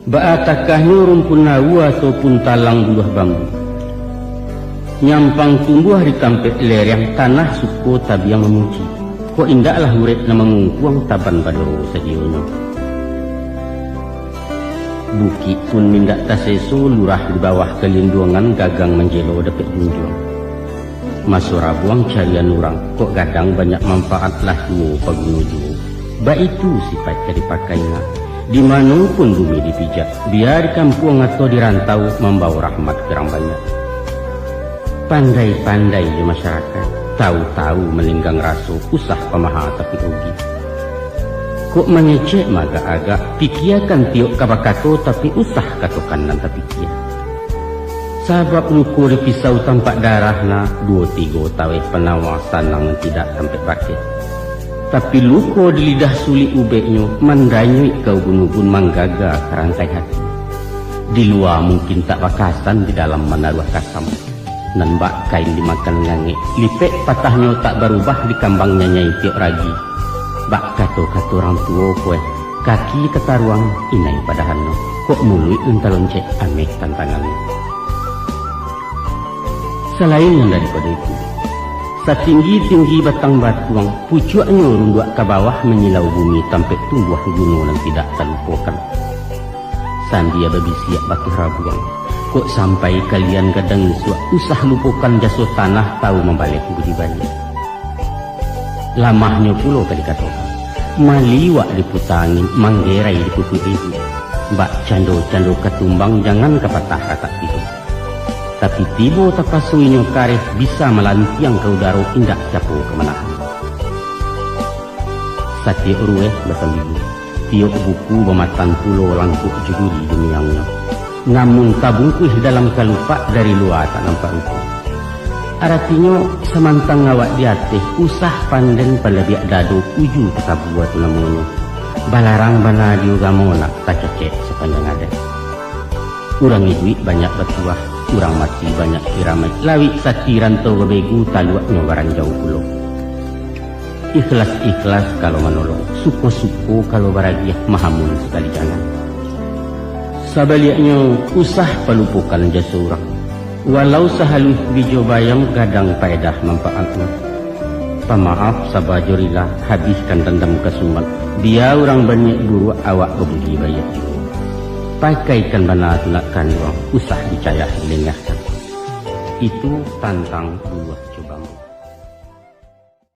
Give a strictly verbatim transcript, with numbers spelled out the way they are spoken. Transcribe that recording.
Baa takahnyo rumpun aua ataupun talang buluah bambu. Nyampang tumbuah di tampek lereng, tanah suko tabiang mamuji. Kok indaklah urek nan mangungkuang, taban badoro sadionyo. Bukik pun indak taseso, lurah di bawah kalinduangan, gagang manjelo dapek junjuang. Maso rabuang carian urang, kok gadang banyak manfaat, lah tuo paguno juo. Baitu sipaik ka dipakai nak. Di mano pun bumi dipijak, bia di kampuang atau di rantau, mambawo rahmat ka urang banyak. Pandai-pandai jo masyarakaik, tawu-tawu maninggang raso, usah pamaha tapi rugi. Kok mangecek maagak-agak, pikiakan tiok ka bakato, tapi usah katokan nan tapikia. Sabab luko di pisau tampak darah nak, duo tigo taweh panawa, sanang nan tidak tampek bakeh. Tapi luko di lidah sulik ubeknyo, mandanyuik ka ubun-ubun, manggaga ka rangkai hati. Di lua mungkin tak bakasan, di dalam manaruah kasam. Nan bak kain dimakan ngangek, lipek patahnyo tak barubah, dikambang nyanyai tiok ragi. Bak kato-kato urang tuo ko eh, kaki tataruang, inai padahanno, kok muluik nan taloncek, ameh tantangannyo. Salain nan daripado itu, satinggi-tinggi batang batuang, pucuaknyo runduak ka bawah, manyilau bumi, tampek tumbuah guno nan tidak talupokan. Sambia babisiak batuah rabuang, kok sampai kalian gadang isuak, usah lupokan jaso tanah, tawu mambaleh budi baiak. Lamahnyo pulo ka dikatokan, maliwak diputa angin, manggerai diputuik ribuik. Bak cando-cando ka tumbang, jangan ka patah ratak tibo. Tapi tibo tapaso inyo kareh, bisa malantiang ka udaro, indak siapo ka manahan. Satiok rueh basambilu, tiok buku bamatan pulo, langkuak jo duri jo miangnyo. Namun tabungkuih dalam kalupak, dari lua tak nampak rupo. Aratinyo, samantang awak di ateh, usah panden palabiak dado, uju takabua tu namonyo. Balarang bana di ugamo nak, tacacek sapanjang adaik. Urang iduik banyak batuah, urang mati banyak kiramaik, lawik sati rantau babegu, taluaknyo baranjau pulo. Ikhlas-ikhlas kalau manolong, suko-suko kalau baragiah, mahamun sakali jangan. Sabaliaknyo, usah palupokan jaso urang. Walau sahaluih bijo bayam, gadang paedah manfaatnyo. Pamaaf saba jo rila, habihkan dandam kasumat. Bia urang baniaik buruak, awak babudi baiak juo. Pakaikan bana tu nak kanduang, usah dicayah dilengahkan. Itu tantang buah.